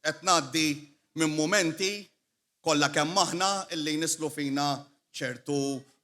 Qed ngħaddi minn mumenti kollha kemm aħna illi jnisslu fina ċertu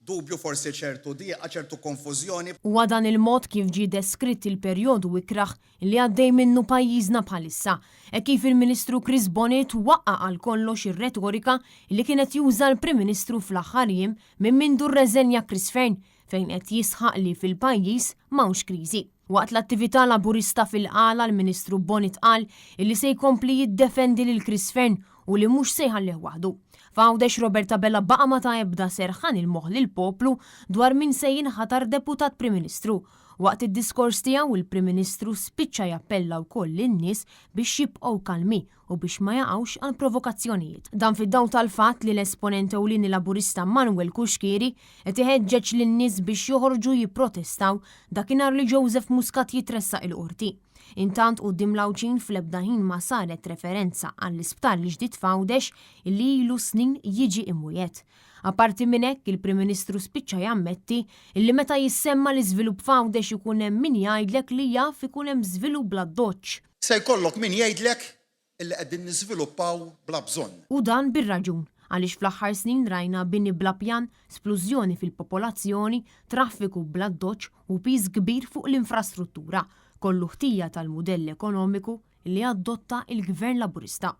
dubju, forsi ċertu dieqa, ċertu konfużjoni. Huwa dan il-mod kif ġie deskritt il-perjodu ikrah li għaddej minnu pajjiżna bħalissa, hekk kif il-Ministru Chris Bonett waqqa' għal kollox ir-retorika li kien qed juża l-Prim Ministru fl-aħħar jiem minn mindu rreżenja Chris Fearne fejn qed jisħaq li fil-pajjiż m'hawnx kriżi. Waqt l-attività Laburista fil-Qala l-Ministru Bonett qal illi se jkompli jiddefendi lil Chris Fearne u li mhux se jħallih waħdu. F'Għawdex Robert Abela baqa' ma ta ebda serħan il-moħħ lill-poplu dwar min se jinħatar Deputat Prim Ministru. Waqt id-diskors tiegħu il-Prim Ministru spiċċa jappella wkoll lin-nies biex jibqgħu kalmi u biex ma jaqgħux għal provokazzjonijiet. Dan fid-dawl tal-fatt li l-esponent ewlieni Laburista Manuel Cuschieri qed iħeġġeġ lin-nies biex joħorġu jipprotestaw dakinhar li Joseph Muscat jitressaq il-Qorti. Intant quddiem l-Għawdxin fl-ebda ħin ma saret referenza għall-isptar l-ġdid f'Għawdex li ilu snin jiġi imwiegħed. Apparti minn hekk, il-Prim Ministru spiċċa jammetti li meta jissemma l-iżvilupp f'Għawdex ikun hemm min jgħidlek li jaf ikun hemm żvilupp bl-addoċċ. Se jkollok min jgħidlek illi qegħdin niżviluppaw bla bżonn. U dan bir-raġun, għaliex fl-aħħar snin rajna bini bla pjan, splużjoni fil-popolazzjoni, traffiku bl-addoċċ u piż kbir fuq l-infrastruttura, kollu ħtija tal-mudell ekonomiku li adotta il-Gvern Laburista.